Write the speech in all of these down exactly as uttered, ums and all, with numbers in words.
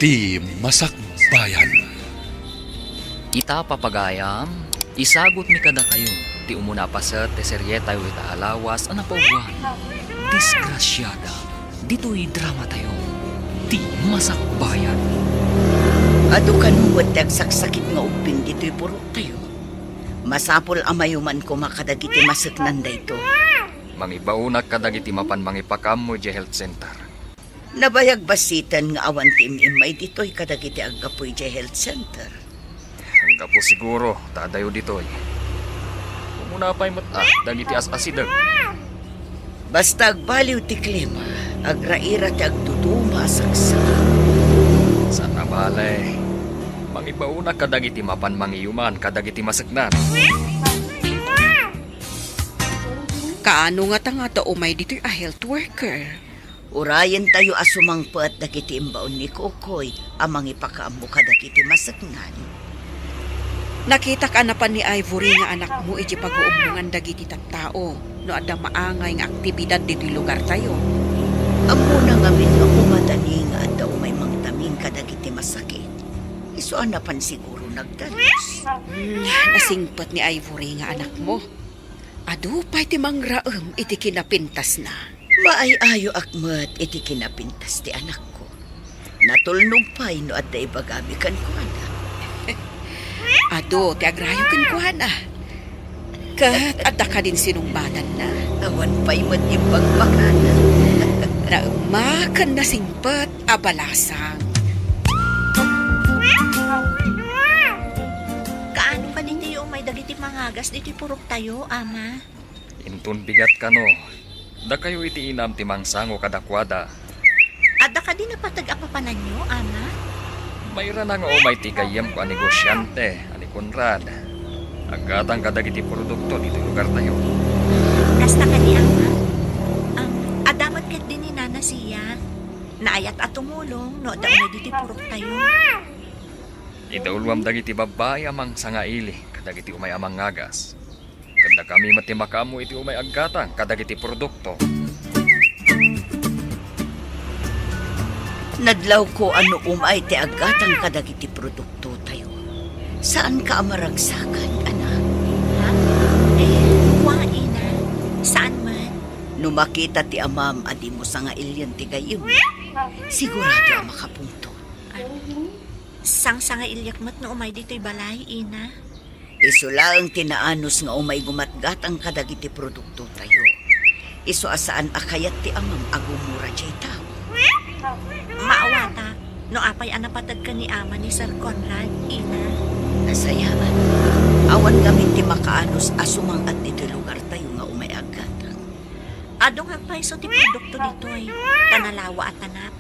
Ti Masakbayan. Ita, papagayam, isagutmi kadakayo ti umuna a paset ti serietayo ita a lawas a napawan, Disgrasiada, ditoy dramatayo, Ti Masakbayan. Adu kano met ti agsaksakit nga ubbing ditoy puroktayo. Masapul a mayuman koma kadagiti maseknan daytoy. Mangibaonak kadagiti mapan mangipakaammo idiay health center. Nabayag bassiten nga awan ti im-immay ditoy kadagiti aggapu idiay health center. Anggapu siguro ta adayo ditoy. Umuna pay met a dagiti as-asideg. Basta agbaliw ti klima, agraira ti agduduma a saksakit. Saan a bale, mangibaonak kadagiti mapan mangiyuman kadagiti maseknan. Kaano ngata nga adda umay ditoy a health worker? Urayentayo a sumangpet dagiti imbaon ni Kokoy a mangipakaammo kadagiti maseknan. Nakitak a napan ni Ivory nga anakmo iti paguumbongan dagiti tattao no adda maangay nga aktibidad ditoy lugartayo. Ammona ngamin nga umadani nga adda umay mangtamin kadagiti masakit. Isu a napan siguro nagdagus. Hmm, nasingpet ni Ivory nga anakmo. Adu pay ti mangraem iti kinapintasna. Maay-ayoak met iti kinapintas ti anakko. Natulnog pay no adda ibagami kenkuana. Adu ti agrayo kenkuana. Ket adda kadin sinungbatanna? Awan pay met imbagbagan. Naemma ken nasingpet a balasang. Kaano kadindiyo umay dagiti mangagas ditoy puroktayo, Ama? Inton bigat kano, dakayo iti inam ti mangsango kadakuada. Adda kadi napateg a papananyo, Ama? Mairana nga umay ti gayyemko a negosiante a ni Conrad. Aggatang kadagiti produkto ditoy lugartayo. Kasta kadi, Ama? Am, adda met ketdi ni Nana Sia. Naayat a tumulong no adda umay ditoy puroktayo. Idauluam dagiti babbai a mangsangaili kadagiti umay a mangagas. Ket dakami met ti makaammo iti umay aggatang kadagiti produkto. Nadlawko a no umay ti aggatang kadagiti produktotayo, saanka a maragsakan, anak. Ha? Eh, kua, ina. Saan man? No makita ti amam a dimo sangailien ti gayyem, sigurado a makapungtot. Ah, sangsangailiak met no umay ditoy balay, ina. Isu laeng ti naanus nga umay gumatgatang kadagiti produktotayo. Isu a saan a kayat ti amam a gumura diay tao. Maawata, no apay a napateg ken ni ama ni Sir Conrad, ina. Nasayaan. Awan ngamin ti makaanus a sumang-at ditoy lugartayo nga umay aggatang. Adu nga agpayso ti produkto ditoy, ta nalawa a tanap.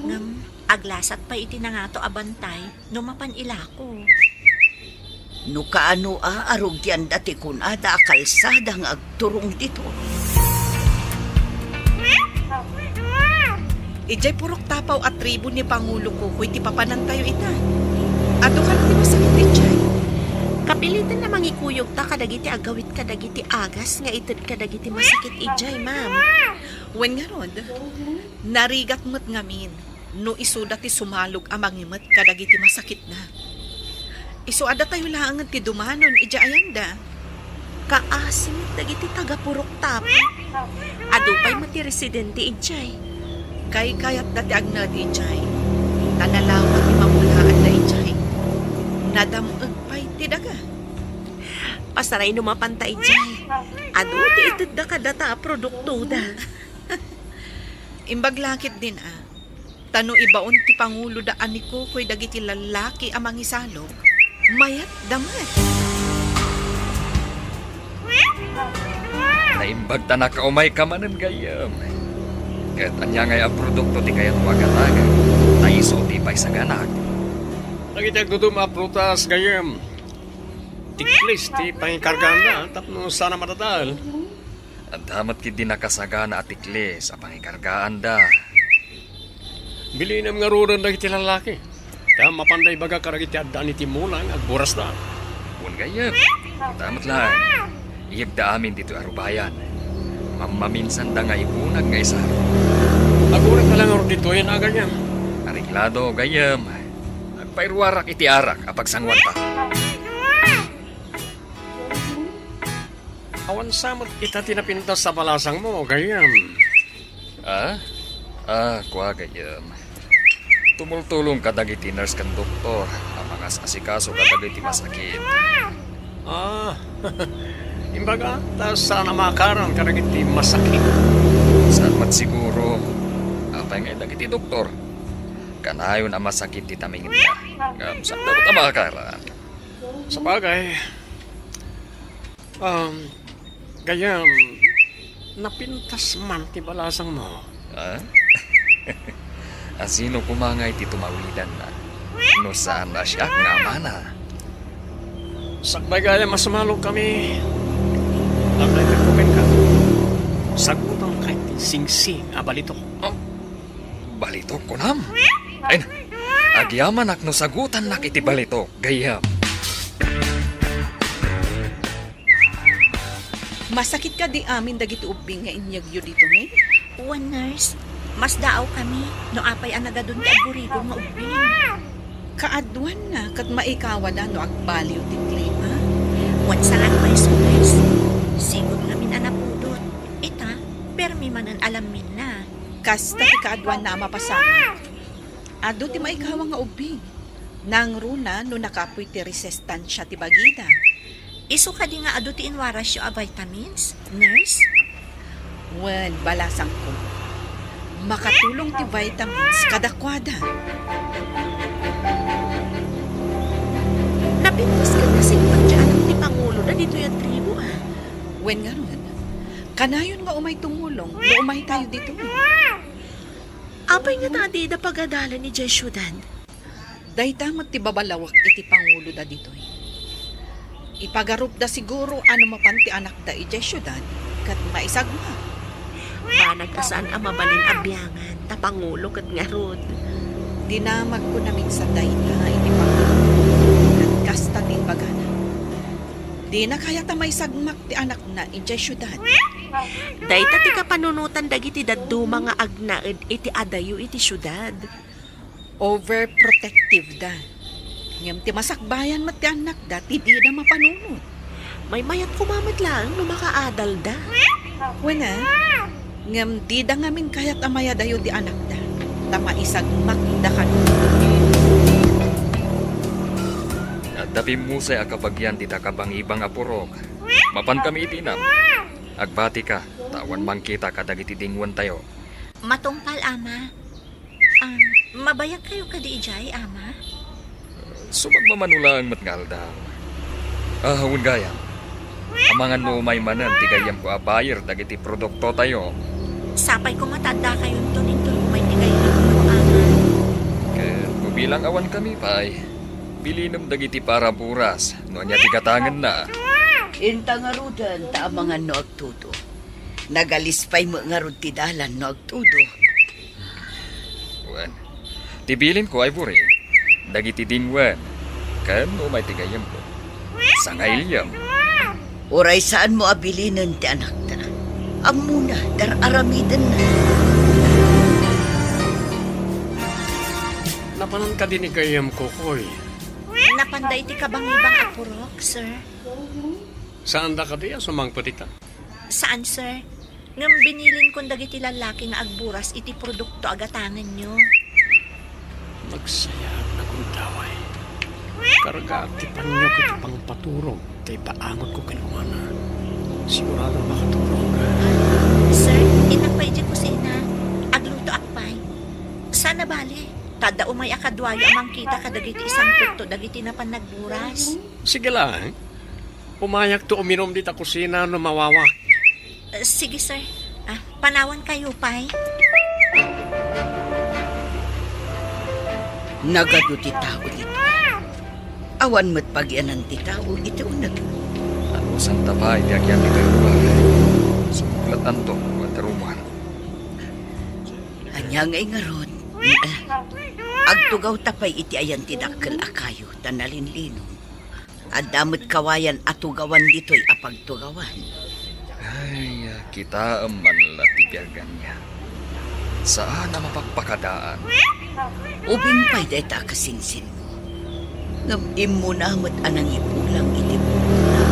Ngem aglasat pay iti nangato a bantay no mapan ilako. No kaano a arugianda ti kunada a kalsada nga agturong ditoy. Idiay purok tapaw a tribu ni Pangulo Kukoy ti papanantayo ita. Adu kano ti masakit idiay? Kapiliten a mangikuyogta kadagiti agawid kadagiti agas nga ited kadagiti masakit idiay, ma'am. Wen ngarud, narigat met ngamin no isuda ti sumalog a mangimet kadagiti masakitna. Isu a datayo laengen ti dumanon idiay ayanda. Kaasi met dagiti taga-Purok Tapaw. Adu pay met ti residente idiay. Kaykayatda ti agnaed idiay. Ta nalawa ti mamulaanda idiay. Nadam-eg pay ti daga. Pasaray no mapanta idiay. Adu ti itedda kadata a produktoda. Imbag la ketdin a, ta no ibaon ti panguloda a ni Kukoy dagiti lallaki a mangisalog, mayatda met. Naimbagtanak a umayka manen gayyem. Ket ania ngay a produkto ti kayatmo a gatagen? Ta isu ti paisaganak. Dagiti agduduma a prutas gayyem. Tiklis ti pangikargaanna tapno saan a madadael. Adda met ketdi nakasagana a tiklis a pangikargaanda. Bilinem ngaruden dagiti lallaki. Ta mapanda ibaga kadagiti addaan iti mula nga agburasda. Wen gayyem. Ita met laeng. Iyegda amin ditoy a rubayan. Mammaminsanda nga ibunag nga isaro. Agurekka la ngarud ditoy, a gayyem. Ari Lado, gayyem. Agpairuarak iti arak a pagsanguanta. Awan sa met ita ti napintas a balasangmo, gayyem. Ah? Ah, kua, gayyem. Tumultulong kadagiti nurse ken doktor a mangas-asikaso kadagiti masakit. Ah, imbaga, ta saan a maakaran kadagiti masakit? Saan met siguro? Apay nga dagiti doktor? Kanayon a masakit ti tamingenna. Ngem saan a maakaran? Sabagay, um, gayyem, napintas man ti balasangmo. Ah? Asino koma ngay ti tumawidanna? No saan a siak nga amana? Sakbay gayyem a sumalok kami. Aglaytagko kenka. Sagutam kay ti singsing a balitok. Oh, balitok, kunam? Ay na, agyamanak no sagutannak iti balitok, gayyem. Masakit kadi amin dagiti ubbing nga inyegyo ditoy? Wen, nurse, masdaaw kami no apay a nagadun ti aggurigor nga ubbing. Kaaduanna ket maikawada no agbaliw ti klima. Wen, saan pay, nurse. Sigud ngamin a napudot. Ita, permi manen a lamminna. Kasta ti kaaduanna a mapasamak. Adu ti maikawa nga ubbing. Nangruna no nakapoy ti resistansya ti bagida. Isu kadi nga adu ti inwarasyo a vitamins, nurse? Wen, balasangko. Makatulong ti vitamins kadakuada. Napintas ket nasingpet ti anak ti panguloda ditoy a tribu, a. Wen ngarud, kanayon nga umay tumulong no umaytayo ditoy. Apay ngata a dida pagadalan idiay siudad? Dayta met ti babalawak iti panguloda ditoy. Ipagarupda siguro a no mapan ti anakda idiay siudad ket maisagmak. Banag a saan a mabalin a biangan ta pangulo ket ngarud. Dinamagko naminsan dayta iti pangulo ket kasta ti imbagana. Dina kayat a maisagmak ti anakna idiay siudad. Dayta ti kapanunotan dagiti dadduma nga agnaed iti adayo iti siudad. Overprotective da. Ngem ti masakbayan met ti annakda ti dida mapanunot. Maymayat koma met laeng no makaadalda. Wen a, ngem dida ngamin kayat a mayadayo ti annakda, ta maisagmakda kano. Adda pimmusay a kabagian dita kabangibang a purok. Mapan kami iti inam. Agbatika, ta awan mangkita kadagiti dingwentayo. Matungpal, Ama. Ah, mabayagkayo kadi idiay, Ama? Sumagmamano laeng met nga aldaw. Ah, wen gayam. Amangan no umay manen ti gayyemko a buyer dagiti produktotayo. Sapay koma ta addakayonton inton umay ti gayyemyo, Ama. Ket no bilang awankami pay, bilinem dagiti para buras no ania ti gatangenna. Inta ngaruden ta amangan no agtudo. Nagalis pay met ngarud ti dalan no agtudo. Wen, ti bilinko, Ivory, dagiti dingwen, ken umay ti gayyemko. Sangailem. Uray saanmo a bilinen ti anakta. Ammona, dar-aramidenna. Napanan kadi ni gayyemko, Koy? Napanda iti kabangibang a purok, sir. Saanda kadi a sumangpet ita? Saan, sir. Ngem binilinkon dagiti lallaki nga agburas iti produkto a gatangenyo. Nagsayaat a gundaway. Kargaak ti panyo iti pangpaturog ta ipaangotko kenkuana. Sigurado a makaturongka. Sir, innak pay idiay kusina. Aglutoak pay. Saan a bale, ta adda umay a kaduayo a mangkita kadagiti isangpetto dagiti napan nagburas. Sige laeng. Umayakto uminum dita kusina no mawawak. Eh, sige, sir. Ah, panawankayo pay. Nagadu ti tao ditoy. Awan met pagianan ti tao iti uneg. Anusanta pay ti agyat ditoy lugar? Sumuglatanto, Wonder Woman. Ania ngay ngarud? Agtugawta pay iti ayan ti dakkel a kayo ta nalinlinom. Adda met kawayan a tugawan ditoy a pagtugawan. Ay, kitaem man la ti biag ania. Saan a mapakpakadaan. Ubing pay dayta a kasinsinmo. Ngem immuna met a nangibulang iti bukodna.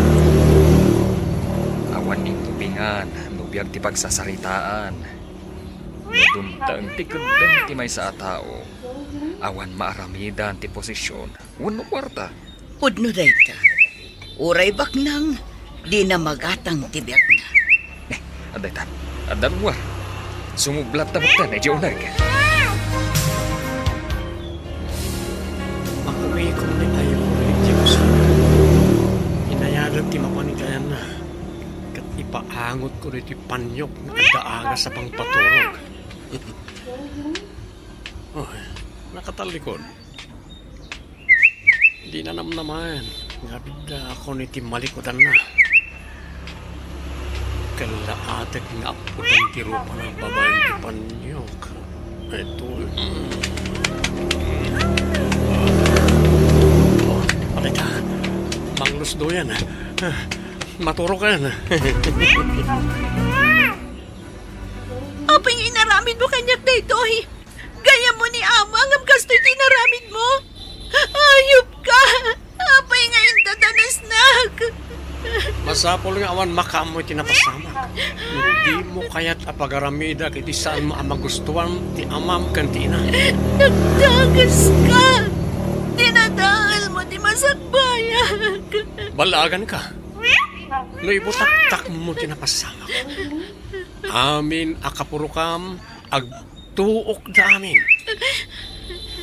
Awan intubingan no biag ti pagsasaritaan. No dumteng ti keddeng ti maysa a tao, awan maaramidan ti posesyon wenno kuarta. Pudno dayta. Uray baknang, dina magatang ti biagna. Eh, adda ita. Adda rummuar. Sumublatta metten idiay uneg. Makumikom ni Ivory idiay kusina. Inayadek ti mapan iti ayanna. Ket ipaangotko ditoy paniok nga adda agas a pangpaturog. Oy, nakatallikod. Dina namnamaen nga biddakon iti malikudanna. Kallaatek nga appodan ti rupana babaen ti paniok. Ito. Oh, adda ita. Manglusdoyan. Maturoken. Apay nga inaramidmo kaniak daytoy? Gayyemmo ni Ama, ngem kastoy ti inaramidmo? Ayupka! Apay nga indadanasnak? Masapul nga awan makaammo iti napasamak. No dimo kayat a pagaramidak iti saanmo a magustuan ti amam ken ti inam. Nagdagaska! Dinadaelmo ti masakbayak! Ballaaganka. No ibutaktakmo ti napasamak. Amin a kapurokam, agtuokda amin.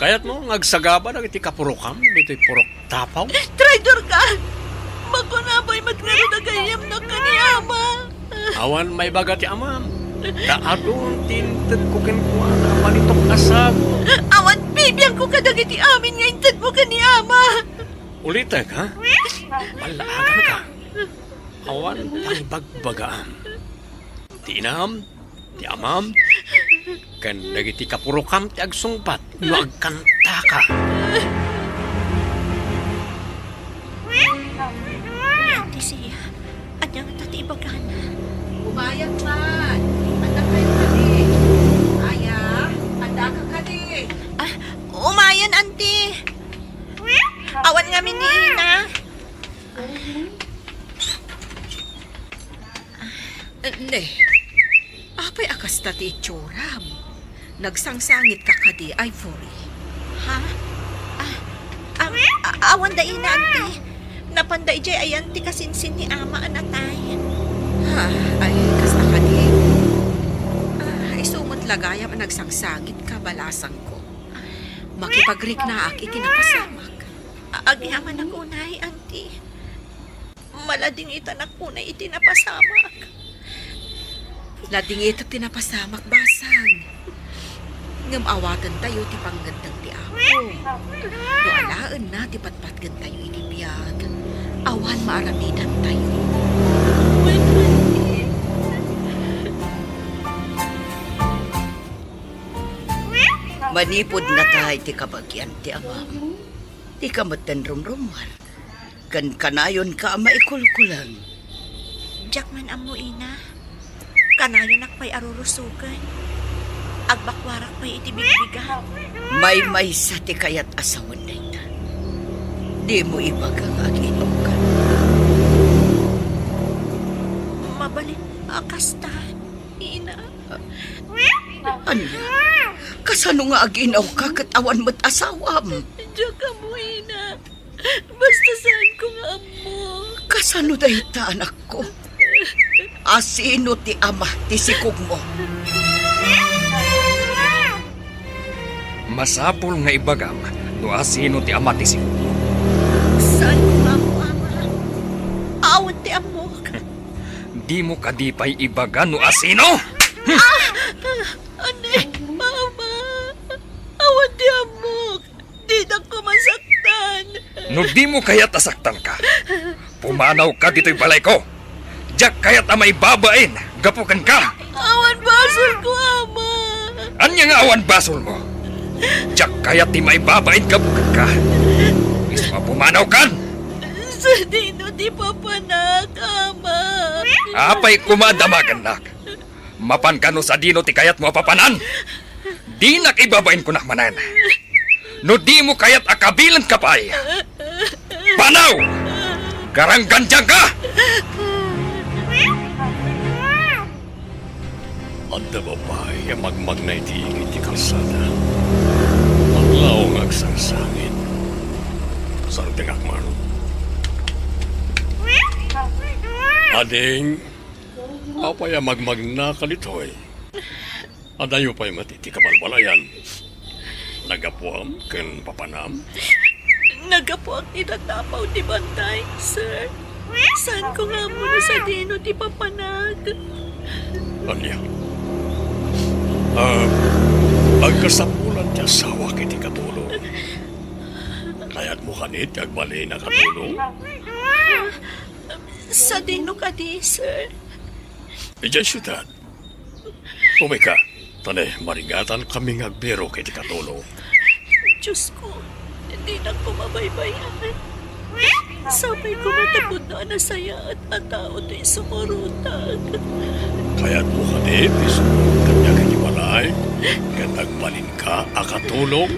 Kayatmo nga agsagaba dagiti kapurokam ditoy purok tapaw? Traidorka! Makuna pay met ngarud a gayyemnak ken ni Ama. Awan maibaga ti amam. Ta adun ti intedko kenkuana a balitok a sagut. Awan bibiangko kadagiti amin nga intedmo ken ni Ama. Ulitek, ha? Ballaaganka. Awan pangibagbagaam. Ti inam, ti amam, ken dagiti kapurokam ti agsungbat no agkantaka. Ni Ate Sia, ania ngata ti ibagana? Umayak man. Adda kayo kadi? Aya, adda ka kadi? Ah, umayan, Auntie. Awan ngamin ni Ina. Ne, apay a kasta ti itsuram? Nagsangsangitka kadi, Ivory? Ha? Ah, am-, a-, awan da, Ina, Auntie. Napan da idiay ayan ti kasinsin ni Ama a natay. Ha? Ay, kasta kadi? Ah, isu met la gayam a nagsangsangitka, balasangko. Makipagriknaak iti napasamak. A-, agyamanak unay, Auntie. Maladingitanak unay iti napasamak. Ladingitek ti napasamak, basang. Ngem awatentayo ti pangngeddeng ti Apo. No alaenna ti patpatgentayo iti biag, awan maaramidantayo. Manipud natay ti kabagian ti amam, dika metten rumrummuar. Ken kanayonka a maikulkuleng. Diak man ammo, Ina. Kanayonak pay a rurusoken. Agbakuarak pay iti bigbiga. Maymaysa ti kayat a sawen dayta. Dimo ibaga nga ag-inawka. Mabalin a kasta, Ina. Ania? Kasano nga ag-inawka ket awan met asawam? Diak ammo, Ina. Basta saanko nga ammok. Kasano dayta, anakko? Asino ti ama ti sikogmo? Masapul nga ibagam no asino ti ama ti sikogmo. Saanko nga ammo, Ama. Awan ti ammok. Dimo kadi pay ibaga no asino? Ah! Ani, Ama? Awan ti ammok. Dinak koma saktan. No dimo kayat a saktanka, pumanawka ditoy balayko. Diak kayat a maibabain gapu kenka. Awan basolko, Ama. Ania nga awan basolmo? Diak kayat ti maibabain gapu kenka. Mismo a pumanawkan. Sadino ti papanak, Ama? Apay koma a damagennak. Mapanka no sadino ti kayatmo a papanan? Dinak ibabain kunak manen. No dimo kayat a kabilenka pay, panaw! Garanggandiangka! Adda babai a magmagna iti igid ti kalsada. Aglaw nga agsangsangit. Sartengak man. Ading, apay a magmagnaka ditoy? Adayo pay met iti kabalbalayan. Naggapuam ken papanam? Naggapuak iti tatapaw ti bantay, sir. Saanko nga ammo no sadino ti papanak. Ania? Ah, agkasapulan ti asawak iti katulong. Kayatmo kadi ti agbalin a katulong? Sadino kadi, sir? Idiay siudad. Umika, ta ne, marigatan kami nga agbirok iti katulong. Diosko, dinakko mabaybay-an. Sapay koma ta pudno a nasayaat a tao toy sumurotak. Kayatmo kadi ti sumurot kaniak iti balay, ket agbalinka a katulong?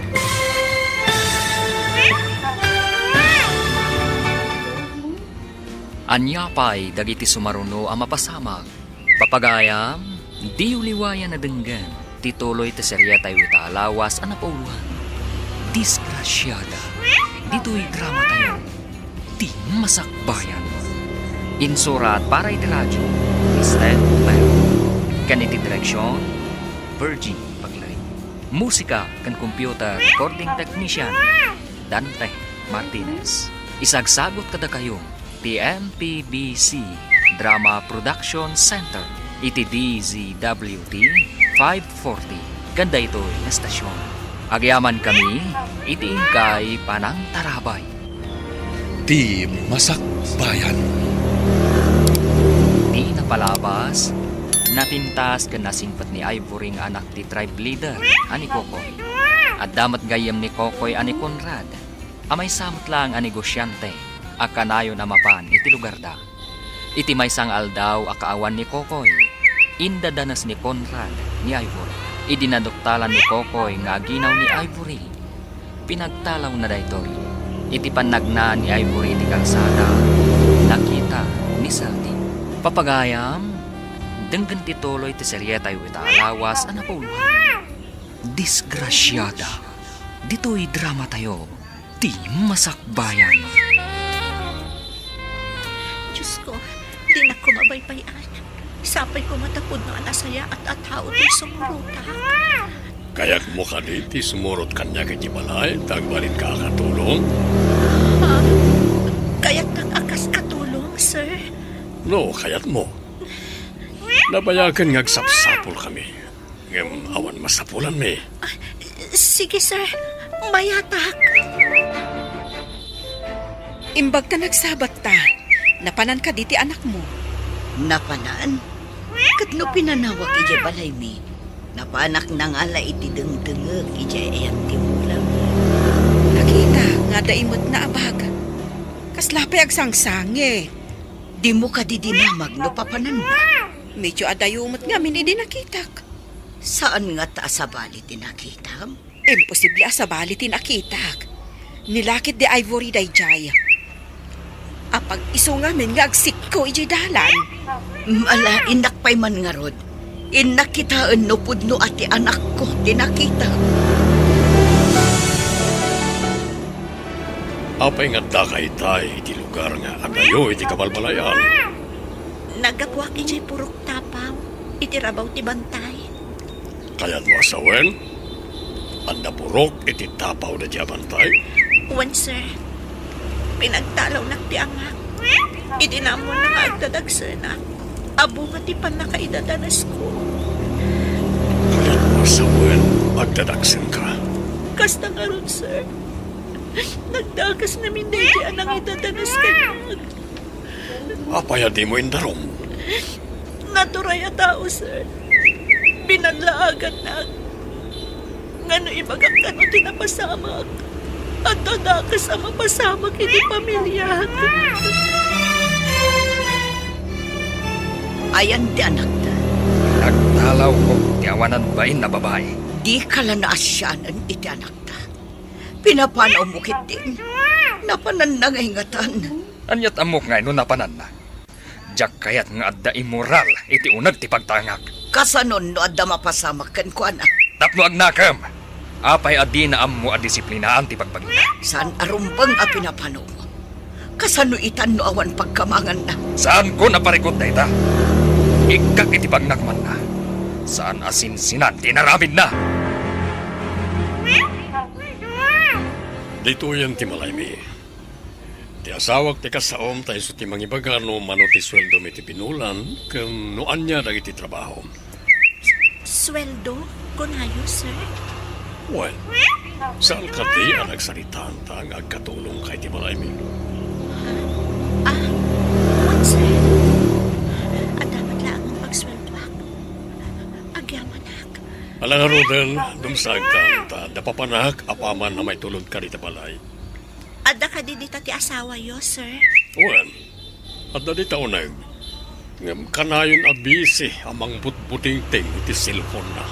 Ania pay dagiti sumaruno a mapasamak? Papagayam, diyo liwayan a denggen ti tuloy ti serietayo ita a lawas a napauloan, Disgrasiada. Ditoy dramatayo, Ti Masakbayan. Insurat para iti radyo, Steph Mel. Ken iti direksion, Virgie Bagley. Musika ken computer recording technician, Dante Martinez. Isagsagut kadakayo ti M P B C Drama Production Center iti D Z W T five forty, ken daytoy nga estasion. Agyamankami iti inkay panangtarabay. Ti Masakbayan. Ti napalabas, napintas ken nasingpet ni Ivory nga anak ti tribe leader a ni Kokoy. Adda met gayyem ni Kokoy a ni Conrad, a maysa met laeng a negosiante a kanayon a mapan iti lugarda. Iti maysa nga aldaw a kaawan ni Kokoy, indadanes ni Conrad ni Ivory. Idi naduktalan ni Kokoy nga aginaw ni Ivory, pinagtalawna daytoy. Iti pannagna ni Ivory iti kalsada, nakita ni Saldi. Papagayam, denggen ti tuloy ti serietayo ita a lawas a napauloan, Disgrasiada. Ditoy dramatayo, Ti Masakbayan. Diosko, dinakko mabaybay-an. Sapay koma ta pudno a nasayaat a tao ti sumurotak. Kayatmo kadi ti sumurot kaniak iti balay, ta agbalinka a katulong? Ha? Kayatnak a kas katulong, sir? No, kayatmo. Nabayagen nga agsapsapulkami. Ngem awan masapulanmi. Ah, sige, sir. Mayatak. Imbag ta nagsabatta, napanan kadi ti anakmo? Napanan? Ket no pinanawak idiay balaymi, napanak nangala iti dengdengek idiay ayan ti mulami. Nakita nga adda imetna a bag. Kasla pay agsangsangi. Dimo kadi dinamag no papananna? Medyo adayo met ngamin idi nakitak. Saan ngata a sabali ti nakitam? Imposible a sabali ti nakitak. Nilakit di Ivory daydiay. Apag-isu ngamin nga agsikko idiay dalan. Mala, innak pay man ngarud. Innak kitaen no pudno a ti anakko ti nakitak. Apay nga addaka itay iti lugar nga adayo iti kabalbalayan? Naggapuak idiay purok tapaw, iti rabaw ti bantay. Kayatmo a sawen? Adda purok iti tapaw daydiay a bantay? Wen, sir. Pinagtalawnak ti angak. Idi naammoanna nga agdadagsenak, a bunga ti pannakaidadanesko. Kayatmo a sawen, agdadagsenka? Kasta ngarud, sir. Nagdakes ngamin daydiay a nangidadanes kaniak. Apay a dimo indarum? Naturay a tao, sir. Binanlaagannak. Ngano ibagak kano ti napasamak? Adda dakes a mapasamak iti pamiliak. Ayan ti anakda. Nagtalawko ti awanan bain a babai. Dika la naasianen iti anakta. Pinapanawmo ketdin. Napananna ngay ngatan. Ania't ammok ngay no napananna? Diak kayat nga adda immoral iti uneg ti pagtangak. Kasanon no adda mapasamak kenkuana? Tapno agnakem. Apay a dina ammo a disiplinaan ti bagbagina? Saan a rumbeng a pinapanawmo. Kasano itan no awan pagkamanganna? Saanko a parikut dayta. Ikkak iti bagnak manna. Saan a sinsinan ti inaramidna. Ditoyen ti malaymi. Ti asawak ti kasaom ta isu ti mangibaga no mano ti sueldomi iti binulan ken no ania dagiti trabahom. Sueldo? Kunayo, sir? Well, saan kadi a nagsaritaanta nga agkatulongka iti malaymi? Ha? Ah, wen, sir. Adda met laeng nga pagsueldoak. Agyamanak. Ala ngaruden, dumsagtan ta adda papanak apaman a maitulodka dita balay. Adda kadi dita ti asawayo, sir? Wen, adda dita uneg. Ngem kanayon a busy a mangbutbutingting iti cellphone-na.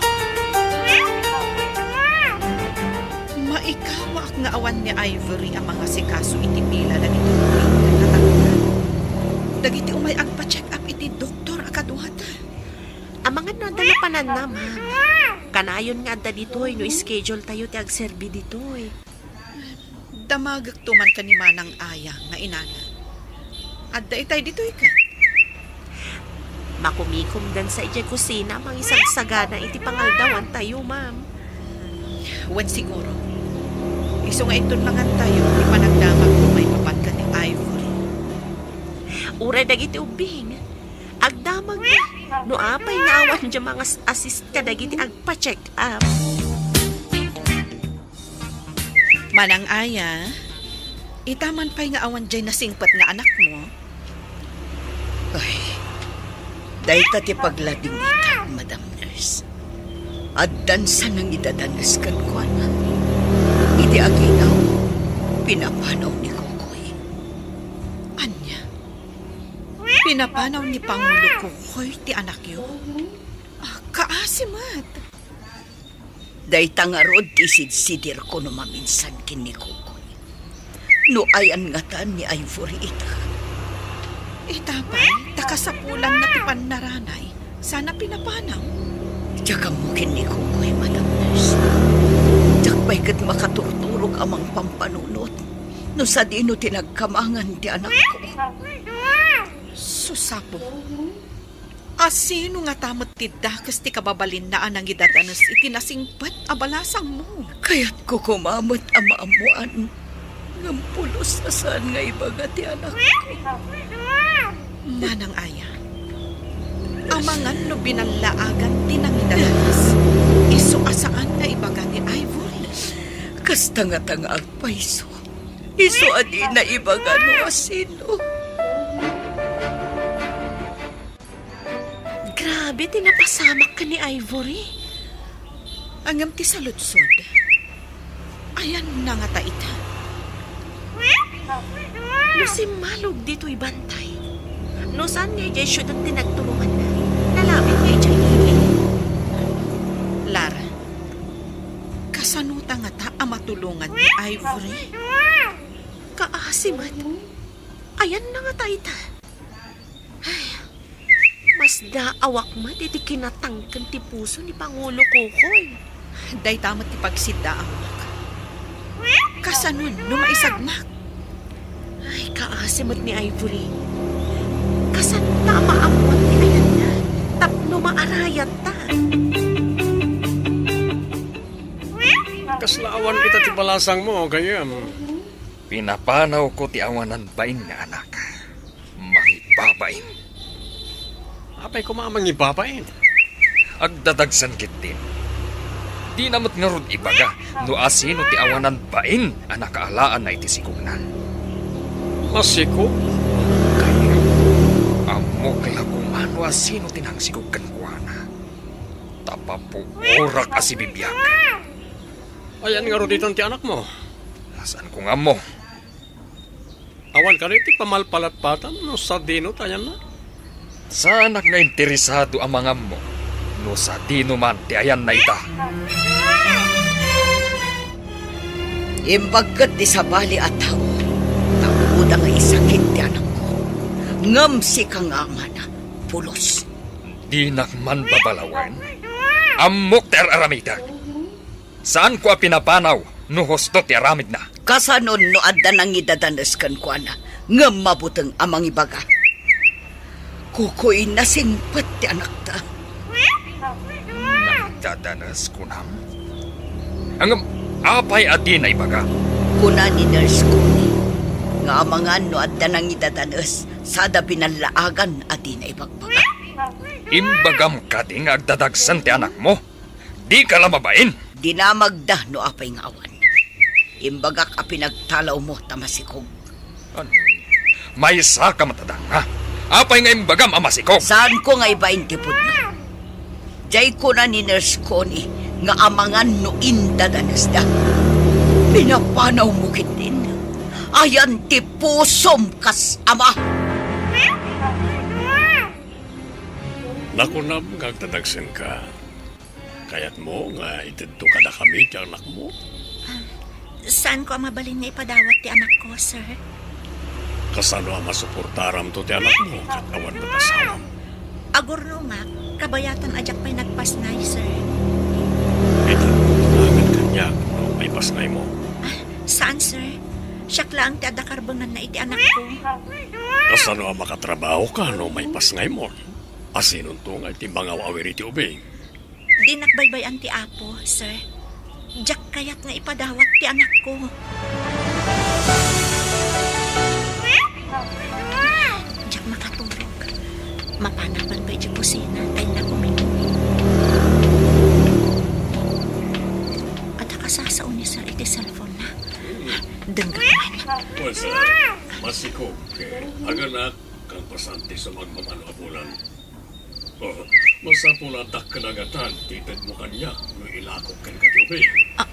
Maikawaak nga awan ni Ivory a mangasikaso iti pila dagiti ubing ken natangkad. Dagiti umay agpa-check up iti doktor a kaduada. Amangan no adda napananna, ma'am. Kanayon nga adda ditoy no schedule tayo ti agserbi ditoy. Damagekto man ken ni Manang Aya nga inana. Adda itay ditoy ket? Makumikomdansa idiay kusina a mangisagsagana iti pangaldawantayo, ma'am. Wen siguro. Isu nga inton mangantayo, ti panagdamagko maipapan ken ni Ivory. Uray dagiti ubbing. Agdamag no apay nga awan diay mangas-assist kadagiti agpa-check up. Manang Aya, ita man pay nga awan diay nasingpet nga anakmo? Ay, dayta ti pagladingita, Madam Nurse. Addan sa nangidadanes kenkuana. Iti aginaw, pinapanaw ni Kokoy. Ania? Pinapanaw ni Pangulo Kokoy ti anakyo? Ah, kaasi met. Dayta ngarud ti sidsidirko no maminsan ken ni Kokoy. No ayan ngatan ni Ivory ita? Ita pay, ta kasapulanna ti pannaranay, saan a pinapanaw. Diak ammo ken ni Kokoy, Madam Nurse. Diak pay ket makaturturog a mangpampanunot no sadino ti nagkamangan ti anakko. Sus, Apo. Asino ngata met ti dakes ti kababalinna a nangidadanes iti nasingpet a balasangmo? Kayatko koma met a maammoan, ngem pulos a saan nga ibaga ti anakko. Manang Aya, amangan no binallaagan ti nangidadanes, isu a saan nga ibaga ni Ivory. Kasta ngata nga agpayso, isu a dina ibaga no asino. Grabe ti napasamak ken ni Ivory. Ngem ti saludsod, ayanna ngata ita? No simmalog ditoy bantay, no saan nga idiay siudad ti nagturonganna, nalabit nga idiay ili. Lara, kasanota ngata a matulongan ni Ivory? Kaasi met. Ayanna ngata ita? Ay, masdaawak met iti kinatangken ti puso ni Pangulo Kokoy. Dayta met ti pagsiddaawak. Kasanon no maisagmak? Ay, kaasi met ni Ivory. Kasano ta a maammoan ti ayanna tapno maarayatta? Kasla awan ita ti balasangmo, gayyem. Pinapanawko ti awanan bain nga anak. Mangibabain. Apay koma a mangibabain? Agdadagsen ketdin. Dina met ngarud ibaga no asino ti awanan bain a nakaalaanna iti sikogna. Masikog? Kay ammok la koma no asino ti nangsikog kenkuana. Ta papuorak a sibibiag. Ayan ngarud itan ti anakmo? Saanko nga ammo. Awan kadi ti pamalpalatpatan no sadino ti ayanna? Saanak nga interesado a mangammo No sadino man ti ayanna ita. Imbag ket ti sabali a tao, ta ammoda nga isakit ti anakko. Ngem sika nga amana, pulos. Dinak man babalawen. Ammok ti ar-aramidek. Saanko a pinapanaw no husto ti aramidna. Kasanon no adda nangidadanes kenkuana, ngem mabuteng a mangibaga? Kukuy, nasingpet ti anakta. Nangidadanes, kunam? Ngem apay a dina ibaga? Kuna ni Nurse Connie nga amangan no adda nangidadanes, sada binallaagan a dina ibagbaga. Imbagam kadi nga agdadagsen ti anakmo? Dika la mabain! Dinamagda no apay nga awan. Imbagak a pinagtalawmo ta masikog. An-, maysaka met a danga. Apay nga imbagam a masikog? Saanko nga ibain ti pudno? Diay kuna ni Nurse Connie nga amangan no indadanesda. Pinapanawmo ketdin. Ayan ti pusom kas ama. Nakunam nga agdadagsenka. Kayatmo nga itedto kadakami ti anakmo? Ah, saanko a mabalin nga ipadawat ti anakko, sir. Kasano a masuportaramto ti anakmo ket awan met asawam? Agurnongak, kabayatan a diak pay nagpasngay, sir. Itedmo ti nagan kaniak no maipasngaymo? Ah, saan, sir. Siak laeng ti adda karbenganna iti anakko. Kasano a makatrabahoka no maipasngaymo? Asinonto nga iti mangaw-awir iti ubing? Dinak baybay-an ti Apo, sir. Diak kayat nga ipadawat ti anakko. Diak makatulog. Mapanak man pay idiay kusina, ta innak uminom. Adda kasasao ni sir iti cellphone-na. Dengngek man. Wen, sir, masikog. Aganak, kang pasanti sa magmamano a bulan. Oh, masapul a dakkel a gatad ti itedmo kaniak no ilakok kenka ti ubing. Ah.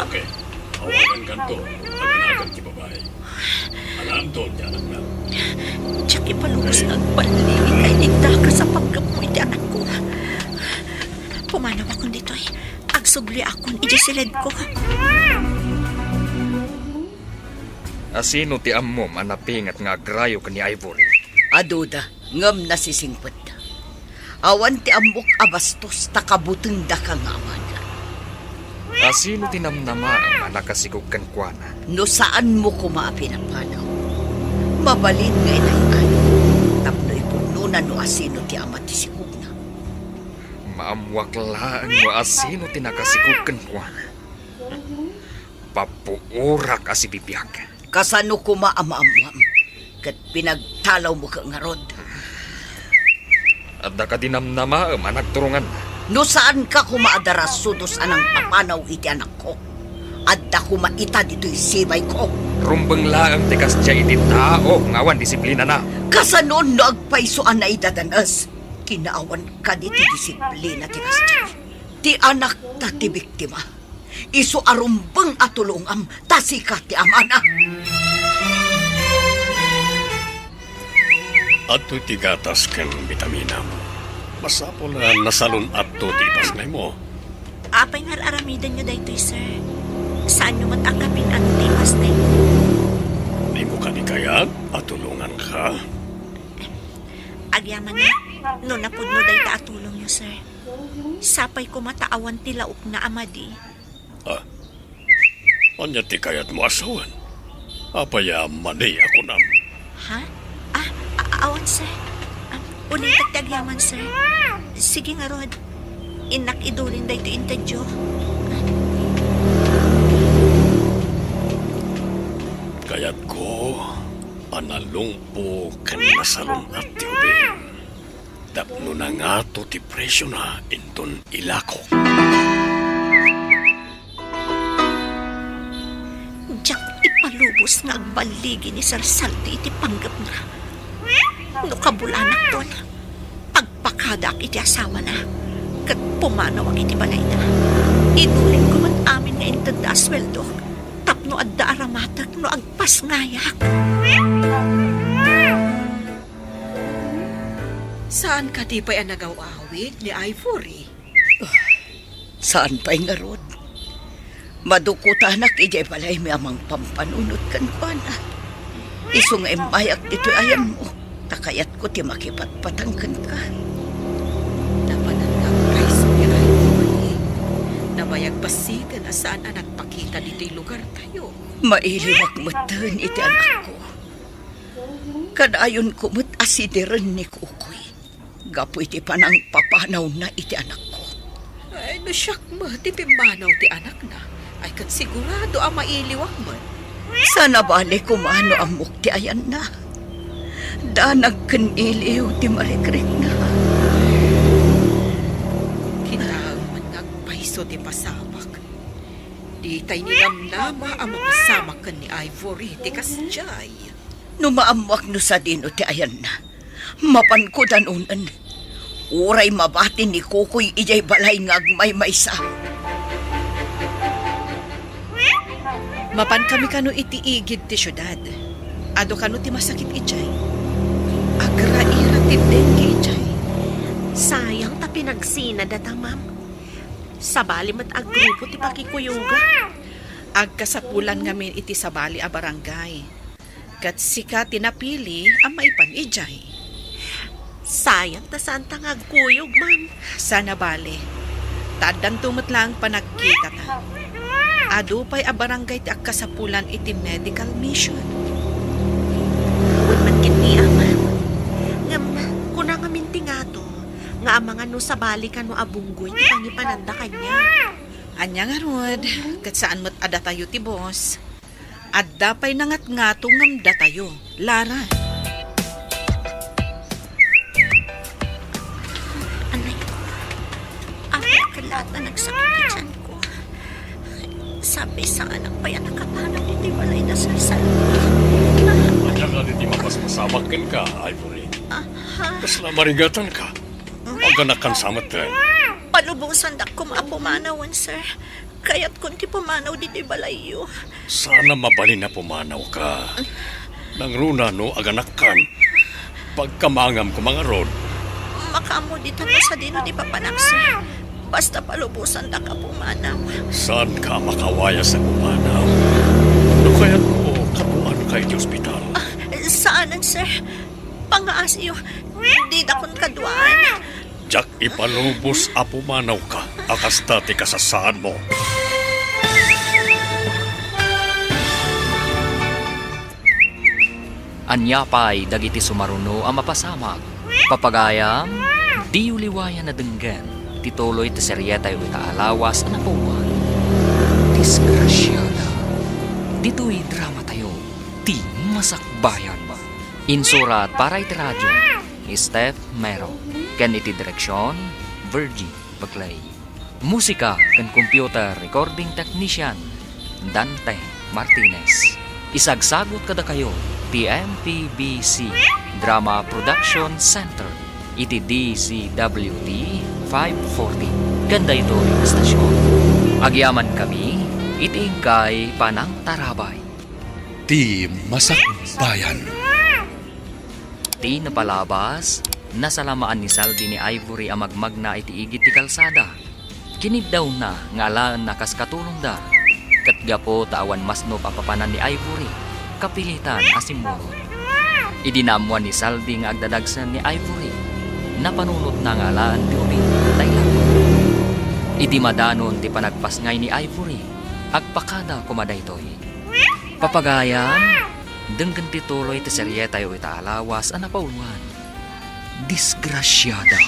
Okay. Awagankanto, aganagan ti babai. Alaanto ti anakna. Diak ipalubos nga agballigit nga inigdakas a panggepmo iti anakko. Pumanawakon ditoy. Agsubliakon idiay siledko. Asino ti ammom a napinget nga agrayo ken ni Ivory? Aduda, ngem nasisingpet. Awan ti ammok a bastos ta kabutengdaka nga amana. Asino ti namnamaem a nakasikog kenkuana? No saanmo koma a pinapanaw, mabalin nga inay-ayo tapno ipudnona no asino ti ama ti sikogna. Maammoak laeng no asino ti nakasikog kenkuana. Papuorak a sibibiag. Kasano koma a maammoam? Ket pinagtalawmo ket ngarud. Adda kadi namnamaem a nagturonganna? No saanka koma a darasudos a nangpapanaw iti anakko, adda koma ita ditoy sibayko. Rumbeng laeng ti kasdiay iti tao nga awan disiplinana. Kasano no agpayso a naidadanes? Kinaawan kadi ti disiplina ti kasdiay. Ti anakta ti biktima. Isu a rumbeng a tulongam, ta sika ti amana. Adtoy ti gatas ken bitaminam. Masapul a nasalun-atto ti ipasngaymo. Apay nga ar-aramidenyo daytoy, sir? Saanyo met a kapin-an ti ipasngaymo? Dimo kadi kayat a tulonganka? Agyaman, no napudno dayta a tulongyo, sir. Sapay koma ta awan ti laokna a madi. Ah, ania ti kayatmo a sawen? Apay a madi a kunam? Ha? Ah, a-, awan, sir. Ah, ulitek ti agyaman, sir. Sige ngarud. Innak idulin daytoy intedyo. Kayatko a nalungpo ken nasalun-at ti ubing. Tapno nangato ti presiona inton ilakok. Diak ipalubos nga agballigi ni Sir Saldi iti panggepna. No kabulanakton, agpakadaak iti asawana, ket pumanawak iti balayna. Inulinko met amin nga intedda a sueldo tapno adda aramatek no agpasngayak. Saan kadi pay a nagaw-awid ni Ivory? Saan pay ngarud? Madukutanak idiay balaymi a mangpampanunot kenkuana. Isu nga immayak ditoy ayanmo, ta kayatko ti makipatpatang kenka. Napanan nga agpayso ni Ivory. Nabayag bassiten a saan a nagpakita ditoy lugartayo. Mailiwak metten iti anakko. Kadayonko met a sidiren ni Kukoy gapu iti panangpapanawna iti anakko. Ay, no siak met ti pimmanaw ti anakna, ay ket sigurado a mailiwak met. Saan a bale koma no ammok ti ayanna. Danag ken iliw ti marikrikna. Kitaem met nga agpayso ti pasamak. Ditay ni namnama a mapasamak ken ni Ivory ti kasdiay. No maammoak no sadino ti ayanna, mapanko danunen. Uray mabati ni Kukoy idiay balay nga agmaymaysa. Mapankami kano iti igid ti siudad. Adu kano ti masakit idiay. Agraira ti dengue idiay. Sayang ta pinagsina data, ma'am. Sabali met a grupo ti pakikuyoga. Agkasapulan ngamin iti sabali a barangay. Ket sika ti napili a maipan idiay. Sayang ta saanta nga agkuyog, ma'am. Saan a bale. Ta addanto met laeng panagkitata. Adu pay a barangay ti agkasapulan iti medical mission. Wen met ketdi, ma'am. Ngem, kuna ngamin ti ngato nga amangan no sabali kano a bunggoy ti pangipananda kaniak. Ania ngarud, ket saan met a datayo ti boss. Adda pay nangatngato ngem datayo, Lara. Anay ko. Amin ket laeng a nagsakit ti tiyan ko. Sapay saanak pay a nakapanaw ditoy balay da Sir Salvi. Ania kadi ti mapaspasamak kenka, Ivory? Ah, ha? Kasla marigatanka? Aganakansa metten? Palubosandak koma a pumanawen, sir. Kayatkon ti pumanaw ditoy balayyo. Saan a mabalin a pumanawka. Nangruna no aganakkan. Pagkamangam koma ngarud. Makaammo ditan no sadino ti papanak, sir. Basta palubosandak a pumanaw. Saanka a makawayas a pumanaw? No kayatmo, kaduaanka iti ospital. Ah, saanen, sir. Pangngaasiyo, didakon kaduaan. Diak ipalubos a pumanawka a kasta ti kasasaadmo. Ania pay dagiti sumaruno a mapasamak? Papagayam, diyo liwayan a denggen ti tuloy ti serietayo ita a lawas a napauluan, Disgrasiada. Ditoy dramatayo, Ti Masakbayan. Insurat para iti radio, Steph Mero, ken iti direksion, Virgie Paclay. Musika ken computer recording technician, Dante Martinez. Isagsagut kadakayo ti M P B C Drama Production Center iti D Z W T five forty ken daytoy nga estasion. Agyamankami iti inkay panangtarabay. Ti Masakbayan. Ti napalabas, nasalamaan ni Salvi ni Ivory a magmagna iti igid ti kalsada. Kiniddawna nga alaenna kas katulongda, ket gapu ta awan masnop a papanan ni Ivory, kapilitan a simmulot. Idi naammuan ni Salvi nga agdadagsen ni Ivory, napanunotna nga alaen ti ubing ta ilako. Idi madanon ti panagpasngay ni Ivory, agpakada koma daytoy. Papagayam, denggen ti tuloy ti serietayo ita a lawas a napauluan, Disgrasiada.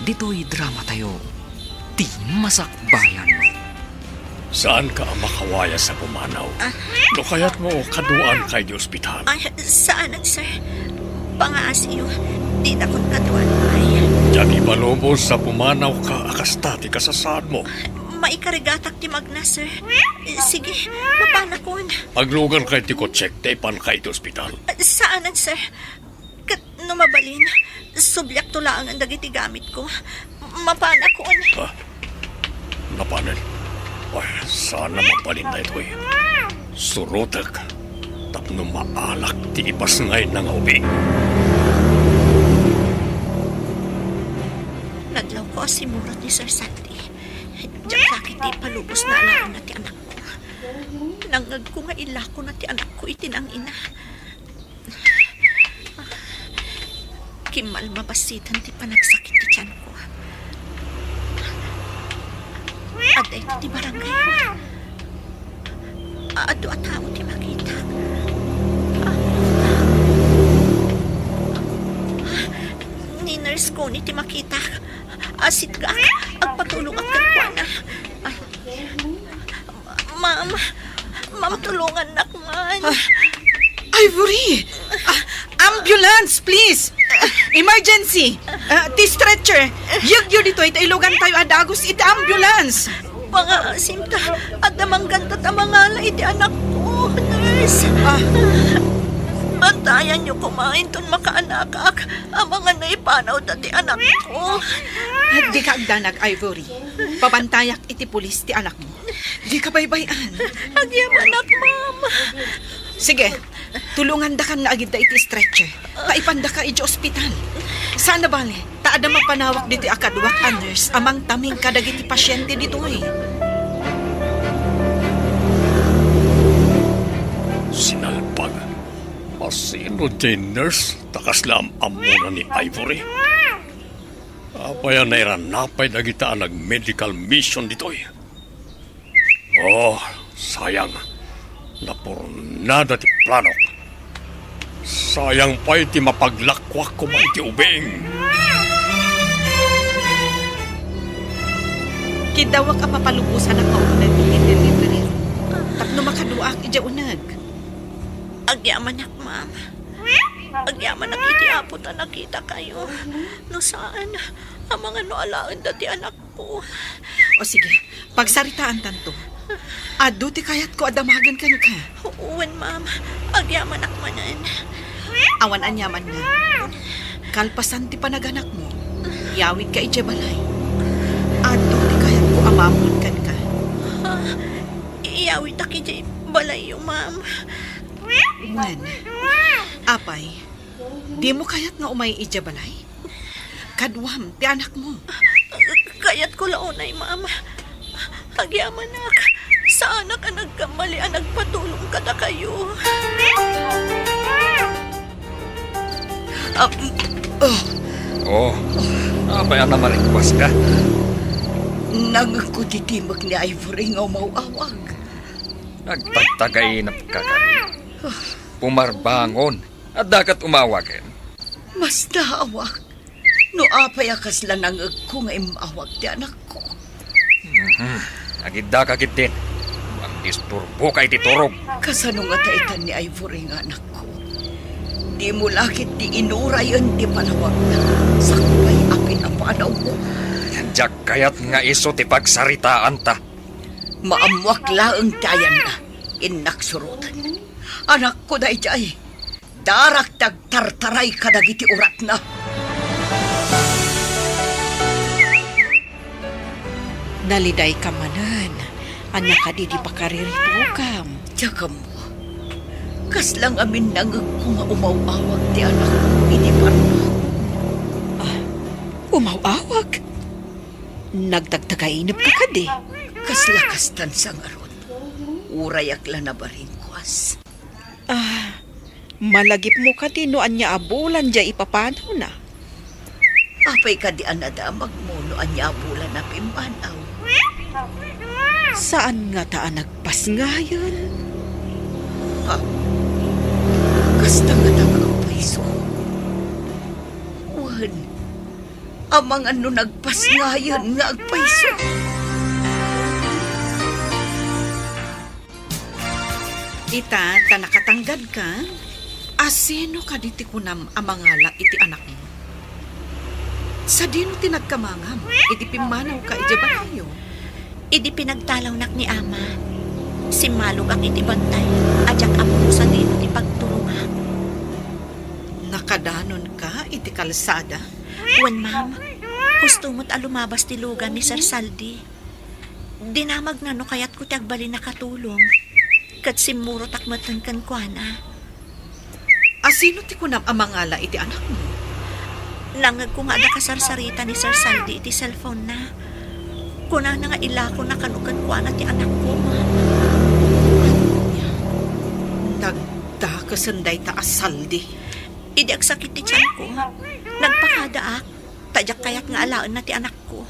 Ditoy dramatayo, Ti Masakbayan. Saanka a makawayas a pumanaw. Ah. No kayatmo, kaduaanka iti ospital. Ay, saanen, sir. Pangngaasiyo, didakon kaduaan pay. Diak ipalubos a pumanawka a kasta ti kasasaadmo. Maikarigatak ti magna, sir. Sige, mapanakon. Aglugarka iti kotsek ta ipanka iti ospital. Saanen, sir. Ket no mabalin, subliakto laengen dagiti gamitko. Mapanakon. Ha? Napanen? Ay, saan a mabalin daytoy. Surotek tapno maalak ti ipasngayna nga ubing. Adlawko a simmurot ni Sir Sandy. Diak la ketdi ipalubos nga alaenna ti anakko. Nangngegko nga ilakona ti anakko iti nang-ina. Kimmalmabasiten ti panagsakit ti tianko. Adda iti barangay. Adu a tao ti makita. Ni nurse ko ni ti makita. Asitgak, agpatulongak kenkuana. Ma'am, ma'am, tulongannak man. Ah, Ivory! Ah, ambulance, please! Emergency! Ah, ti stretcher! Yegyo ditoy ta ilugantayo a dagus iti ambulance! Pangaasim ta, adda mangganta ta mangala iti anakko, nurse. Ah. Bantayanyo koma inton makaanakak, amangan no ipanawda ti anakko. Dika agdanag, Ivory. Pabantayak iti pulis ti anakmo. Dika baybay-an. Agyamanak, ma'am. Sige, tulongandakan nga agidda iti stretcher. Ta ipandaka iti ospital. Saan a bale, ta adda mapanawak ditoy a kaduak a nurse a mangtaming kadagiti pasiente ditoy. Sinalpag. Asino diay nurse ta kasla am-ammona ni Ivory? Apay a nairanapay dagita a nag-medical mission ditoy? Oh, sayang. Napurnada ti planok. Sayang pay ti mapaglakuak koma iti ubing. Kiddawak a papalubosanak nga umuna iti delivery room tapno makaduaak idiay uneg. Agyamanak, ma'am. Agyamanak iti Apo ta nakitakayo. No saan, amangan no alaenda ti anakko. O sige, pagsaritaantanto. Adu ti kayatko a damagen kenka. Wen, ma'am. Agyamanak manen. Awan aniaman nga. Kalpasan ti panaganakmo, yawidka idiay balay. Adu ti kayatko a maammoen kenka. Ah, iyawidtak idiay balayyo, ma'am. Wen, apay, dimo kayat nga umay idiay balay? Kaduam ti anakmo. Kayatko la unay, ma'am. Agyamanak, saanak a nagkamali a nagpatulong kadakayo. Ah, mm, oh. Oh, apay a namarikkuaska? Nangngegko ti timek ni Ivory nga umaw-awag. Agtagtagainepka kadi. Pumarbangon. Adda ket umawagen. Mas naawak no apay a kasla nangngegko nga immawag ti anakko. Mhm. Agiddaka ketdin. Agdisturboka iti turog. Kasano ngata itan ni Ivory nga anakko? Dimo la ketdi inurayen ti panawagna sakbay a pinapanawmo. Diak kayat nga isu ti pagsaritaanta. Maammoak laeng ti ayanna. Innak suroten. Anakko daydiay. Darak ti agtartaray kadagiti uratna. Nalidayka manen. Ania kadi ti pakariribukam? Diak ammo. Kasla ngamin nangngegko nga umaw-awag ti anakko idi parbangon. Ah, umaw-awag? Nagtagtagainepka kadi? Kasla kastan sa ngarud. Urayak la nabaringkuas. Ah, malagipmo kadi no ania a bulan diay ipapanawna? Apay kadi a nadamagmo no ania a bulan a pimmanaw? Saan ngata a nagpasngayen? Ha? Kasta ngata nga agpayso? Wen, amangan no nagpasngayen nga agpayso. Ita, ta nakatanggadka, asino kadi ti kunam a mangala iti anakmo? Sadino ti nagkamangam idi pimmanawka idiay balayyo? Idi pinagtalawnak ni Ama, simmalogak iti bantay a diak ammo sadino ti pagturongak. Nakadanonka iti kalsada? Wen, ma'am. Husto met a lumabas ti lugan ni Sir Saldi. Dinamagna no kayatko ti agbalin a katulong, ket simmurotak metten kenkuana. Asino ti kunam a mangala iti anakmo? Nangngegko nga adda kasarsarita ni Sir Saldi iti cellphone-na. Kunana nga ilakona kano kenkuana ti anakko, Ma'am. Nagdakesen dayta a Saldi. Idi agsakit ti tianko, nagpakadaak, ta diak kayat nga alaenna ti anakko.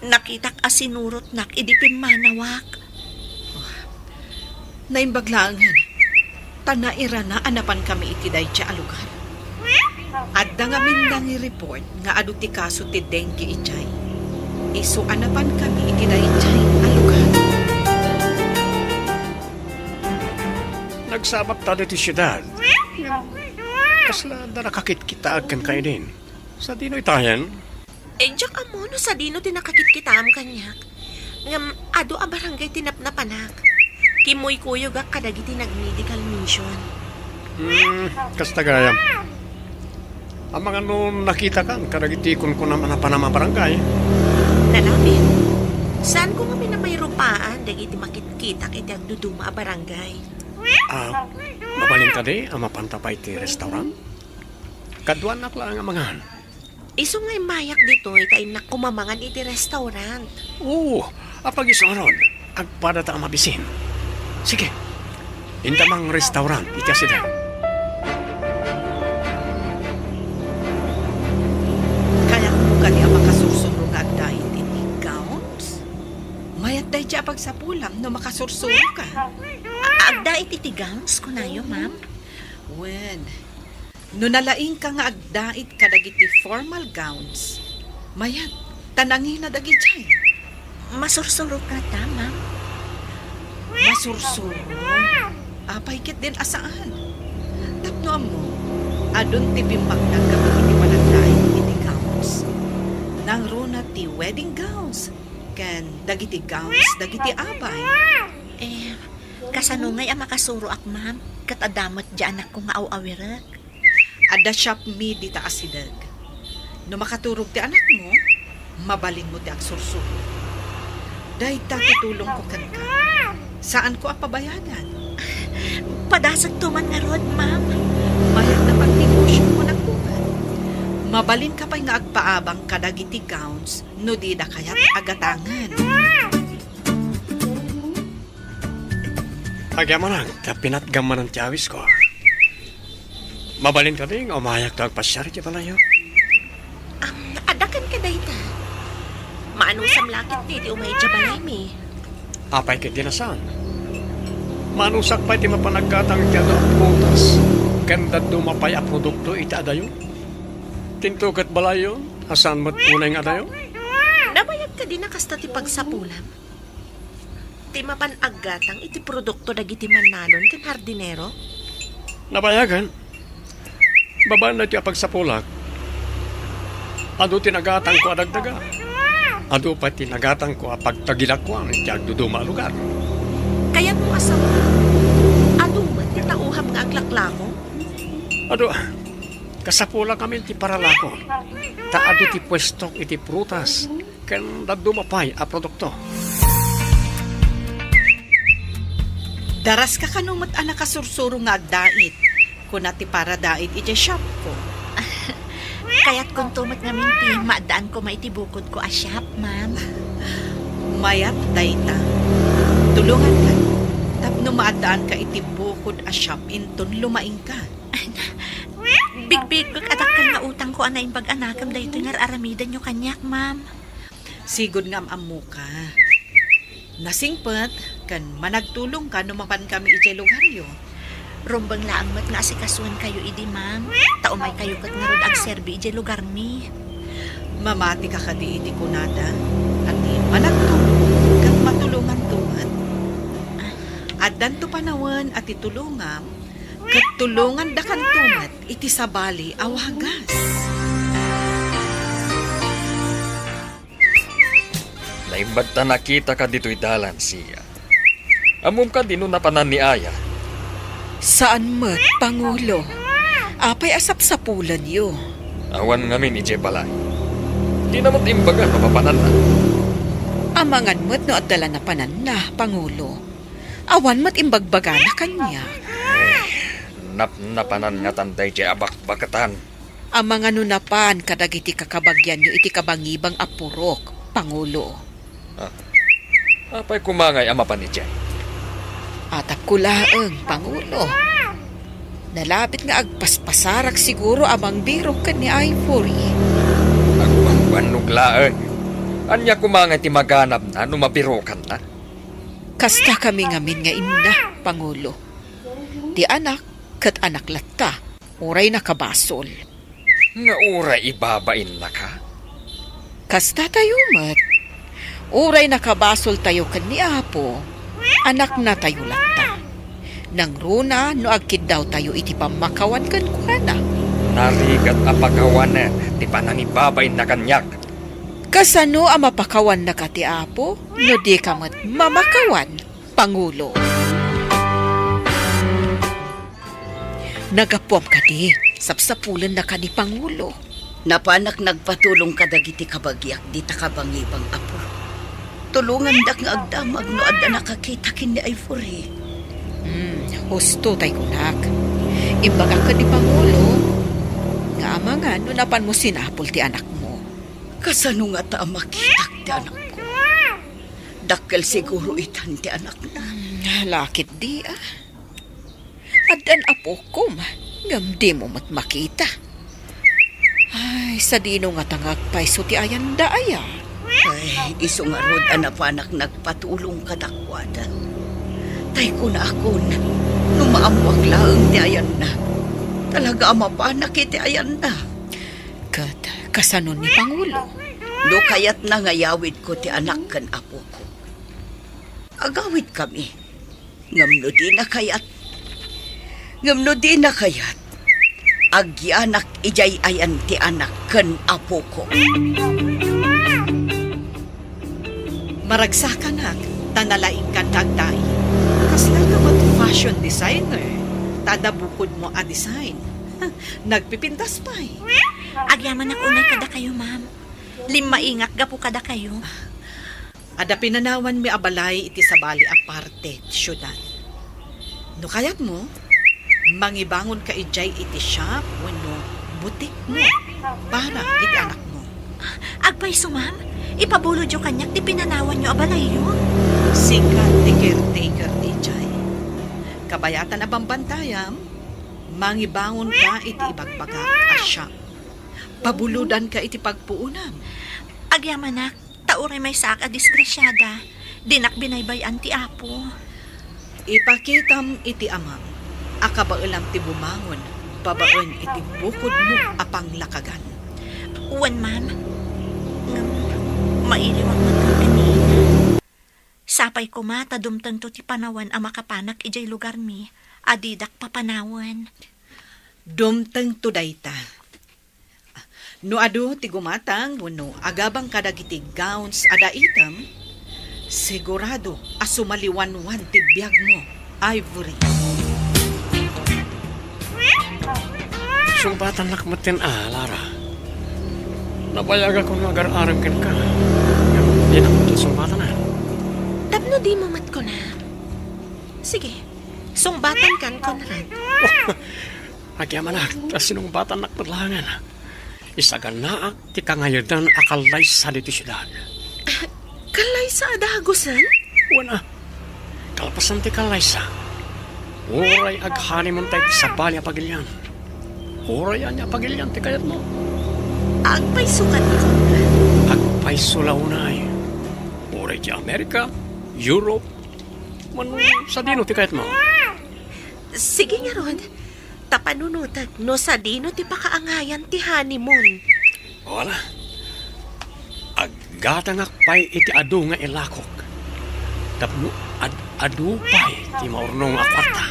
Nakitak a sinurotnak idi pimmanawak. Naimbag laengen, ta nairana a napankami iti daydiay a lugar. Adda ngamin nangireport nga adu ti kaso ti dengue idiay. Isu a napankami iti daydiay a lugar. Nagsabak ta ditoy siudad. Kasla adda nakakitkitaak kenka idin. Sadino itayen? Eh, diak ammo no sadino ti nakakitkitaam kaniak. Ngem adu a barangay ti napnapanak. Kimuykuyogak kadagiti nag-medical mission. Hmm, kasta gayam. Amangan no nakitakan kadagiti kunkunam a napanam a barangay? Nalabit. Saanko ngamin a mairupaan dagiti makitkitak iti agduduma a barangay. Ah, mabalin kadi a mapanta pay ti restaurant? Kaduanak laeng a mangan. Isu nga immayak ditoy ta innak kumamangan iti restaurant. Oo, apag-isu ngarud, agpadata a mabisin. Sige, inta mang restaurant iti asideg. Kayatmo kadi a makasursuro nga agdait iti gowns? Mayat daydiay a pagsapulam no makasursuro ka. A-, agdait iti gowns, kunayo, ma'am? Wen, no nalaingka nga agdait kadagiti formal gowns, mayat, ta nangina dagidiay. Masursuroka ta, ma'am? Masursuro? Apay ketdin a saan? Tapno ammo, adun ti bimmagna gapu iti panagdait iti gowns. Nangruna ti wedding gowns ken dagiti gowns dagiti abay. Eh, kasano ngay a makasuroak, ma'am? Ket adda met di anakko nga aw-awirek. Adda shop mi dita asideg. No makaturog ti anakmo, mabalinmo ti agsursuro. Dayta ti tulongko kenka. Saanko a pabayadan. Padasagto man ngarud, ma'am. Mayat a pagnegosiomo nagbukel. Mabalinka pay nga agpaabang kadagiti gowns no dida kayat a gatangen. Agyamanak ta pinatgam manen ti awisko. Mabalin kadi nga umayakto agpasiar iti balayo? Am, adda kenka dayta? Maanusam la ketdi ti umay idiay balaymi. Apay ketdi a saan? Maanusak pay ti mapan aggatang iti adu a prutas ken dadduma pay a produkto iti adayo. Tinto ket balayo a saan met unay nga adayo. Nabayag kadi a kasta ti pagsapulam? Ti mapan aggatang iti produkto dagiti mannalon ken hardinero? Nabayagen. Babaen daytoy a pagsapulak, adu ti nagatangko a dagdaga. Adu pay ti nagatangko a pagtagilakoan iti agduduma a lugar. Kayatmo a sao, adu met ti tauham nga aglaklako? Adu, kasapulak ngamin ti paralako, ta adu ti puestok iti prutas ken dadduma pay a produkto. Daraska kano met a nakasursuro nga agdait, kuna ti paradait idiay shopko. Kayatkonto met ngamin ti maaddaan koma iti bukodko a shop, ma'am. Mayat dayta. Tulonganka tapno maaddaanka iti bukod a shop inton lumaingka. Bigbigbig a dakkel nga utangko a naimbag a nakem daytoy nga ar-aramidenyo kaniak, ma'am. Sigud nga am-ammoka. Nasingpet ken managtulongka no mapankami idiay lugaryo. Rumbeng laeng met nga asikasoenkayo idi, ma'am, ta umaykayo ket ngarud agserbi idiay lugarmi. Mamatika kadi iti kunada a ti managtulong ket matulonganto met? Addanto panawen a ti tulongam ket tulongandakanto met iti sabali a wagas. Naimbag ta nakitaka ditoy dalan, Sia. Ammom kadi no napanan ni Aya? Saan met, Pangulo. Apay a sapsapulenyo? Awan ngamin idiay balay. Dina met imbaga no mapananna. Amangan met no adda la napananna, Pangulo. Awan met imbagbagana kaniak. Eh, napnapanan ngatan daydiay a bakbaketan. Amangan no napan kadagiti kakabagianyo iti kabangibang a purok, Pangulo. Ah. Apay koma ngay a mapan idiay? Atapko laeng, Pangulo. Nalabit nga agpaspasarak siguro a mangbirok ken ni Ivory. Agbambannog laeng. Ania koma ngay ti maganabna no mabirokanna? Kasta kami ngamin nga inna, Pangulo. Ti anak ket anak latta, uray nakabasol. Nga uray ibabainnaka? Kastatayo met. Uray nakabasoltayo ken ni Apo, anaknatayo latta. Nangruna no agkiddawtayo iti pammakawan kenkuana. Narigat a pakawanen ti panangibabainna kaniak. Kasano a mapakawannaka ti Apo no dika met mamakawan, Pangulo? Nagapuam kadi, sapsapulennaka ni Pangulo. Napanak nagpatulong kadagiti kabagiak dita kabangibang a purok. Tulongandak nga agdamag no adda nakakita ken ni Ivory. Hmm, husto tay kunak. Imbagak ken ni Pangulo nga amangan no napanmo sinapul ti anakmo. Kasano ngata a makitak ti anakko? Dakkel siguro itan ti anakna. Hmm, lakit di, ah. Addan apokom, ngem dimo met makita. Ay, sadino ngata nga agpayso ti ayanda aya? Ay, isu ngarud a napanak nagpatulong kadakuada. Tay kunaakon, no maammoak laeng ti ayanna, talaga a mapanak iti ayanna. Ket kasano ni Pangulo? No kayatna nga yawidko ti anak ken apoko, agawidkami. Ngem no dina kayat, ngem no dina kayat, agyanak idiay ayan ti anak ken apoko. Maragsakanak, ta nalaingkan ka agdai. Kasla ka met fashion designer, ta adda bukodmo a design. Nagpipintas pay. Agyamanak unay kadakayo, ma'am. Limmaingak gapu kadakayo. Adda pinanawanmi a balay iti sabali a parte ti siudad. No kayatmo, mangibangon ka idiay iti shop wenno butikmo para iti anakmo. Agpayso, ma'am. Ipabulodyo kaniak ti pinanawanyo a balayyo. Sika ti caretaker idiay. Kabayatan a bambantayam, mangibangon ka iti ibagbagak a shop. Pabulodanka iti pagpuonam. Agyamanak, ta uray maysaak a disgrasiada, dinak binaybay-an ti Apo. Ipakitam iti amam a kabaelam ti bumangon babaen iti bukodmo a panglakagan. Wen, ma'am. Ngem, mailiwak met kanina. Sapay koma ta dumtengto ti panawen a makapanak idiay lugarmi a didak papanawen. Dumtengto dayta. No adu ti gumatang wenno agabang kadagiti gowns a daitem, sigurado a sumaliwanwan ti biagmo, Ivory. Sungbatannak metten a, Lara. Nabayagakon nga agar-arem kenka. Ngem dinak met sungbatanan. Tapno dimo met kuna. Sige, sungbatankan, Conrad. Agyamanak, ta sinungbatannak met laengen. Isaganaak ti kangayedan a kallaysa ditoy siudad. Kallaysa a dagusen? Wen a, kalpasan ti kallaysa, uray ag-honeymoon tayo iti sabali a pagilian. Uray ania a pagilian ti kayatmo. Agpayso kadi, Conrad? Agpayso la unay. Uray ti America, Europe, wenno sadino ti kayatmo. Sige ngarud, ta panunotek no sadino ti pakaangayan ti honeymoon. Wala. Aggatangak pay iti adu nga ilakok tapno ad-adu pay ti maurnong a kuarta.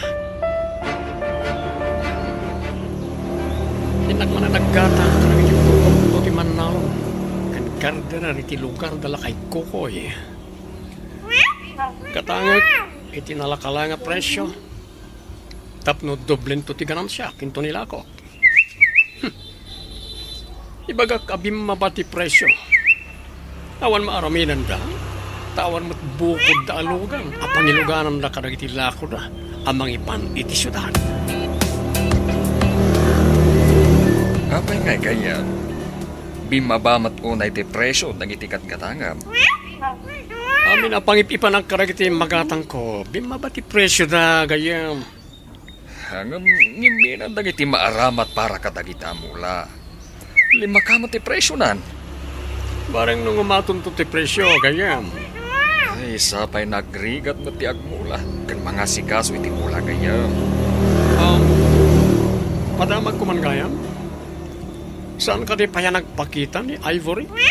Innak man a naggatang kadagiti produkto ti mannalon ken gardener iti lugar da lakay Kokoy. Gatangek iti nalakala nga presio tapno doblento ti ganansiak inton ilakok. Hmm. Ibagak a bimmaba ti presio. Awan maaramidenda, ta awan met bukodda a lugan a pangilugananda kadagiti lakoda a mangipan iti siudad. Ngem Mayat ngay gayyem. Bimmaba met unay ti presio dagiti gatgatangam. Amin a pangip-ipanak kadagiti magatangko, bimmaba ti presioda, gayyem. Ngem ngimminan dagiti maaramat para kadagiti a mula. Limmakam ti presionan. Bareng no umatonto ti presio, gayyem. Ay, sapay nagrigat met ti agmula ken mangasikaso iti mula, gayyem. Um, padamagko man, gayyem? Saan kadi pay a nagpakita ni Ivory? Ay,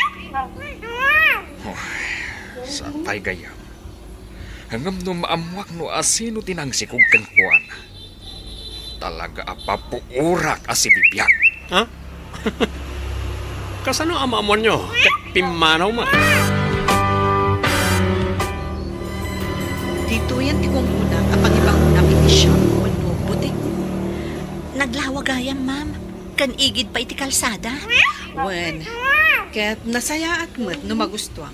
sapay, gayyem. Ngem no maammuak no asino ti nangsikog kenkuana, talaga a papuorak a sibibiag. Ha? Kasano a maammuanyo ket pimmanaw man? Ditoyen ti kungkunak a pangibangonam iti shop wenno butik. Naglawa gayam, ma'am. Ken igid pay iti kalsada. Wen, ket nasayaat met no magustuam.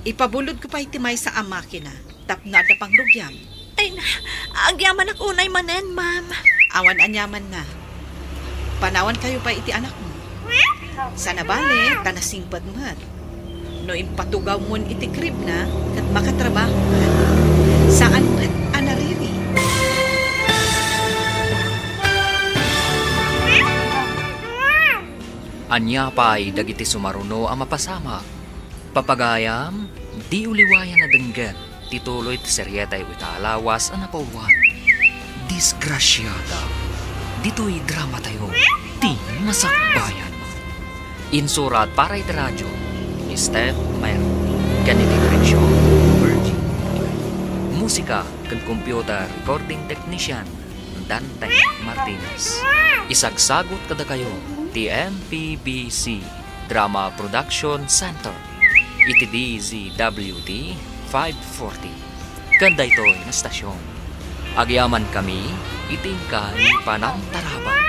Ipabulodko pay ti maysa a makina tapno adda pangrugiam. Ay, agyamanak unay manen, ma'am. Awan aniamanna. Panawankayo pay iti anakmo. Sana bale, ta nasingpet met. No impatugawmon iti cribna ket makatrabaho met, saan met a nariri. Ania pay dagiti sumaruno a mapasamak? Papagayam, diyo liwayan a denggen ti tuloy ti serietayo ita a lawas a napauluan. Disgrasiada. Ditoy dramatayo, ti nasakbayan. Insurat para iti radio ni Steph Mayron ken iti direksion, Virgie. Musika ken computer recording technician, Dante Martinez. Isagsagut kadakayo ti M P B C Drama Production Center iti D Z W T five forty. Ken daytoy nga stasyon, agyamankami iti inkay panangtarabay.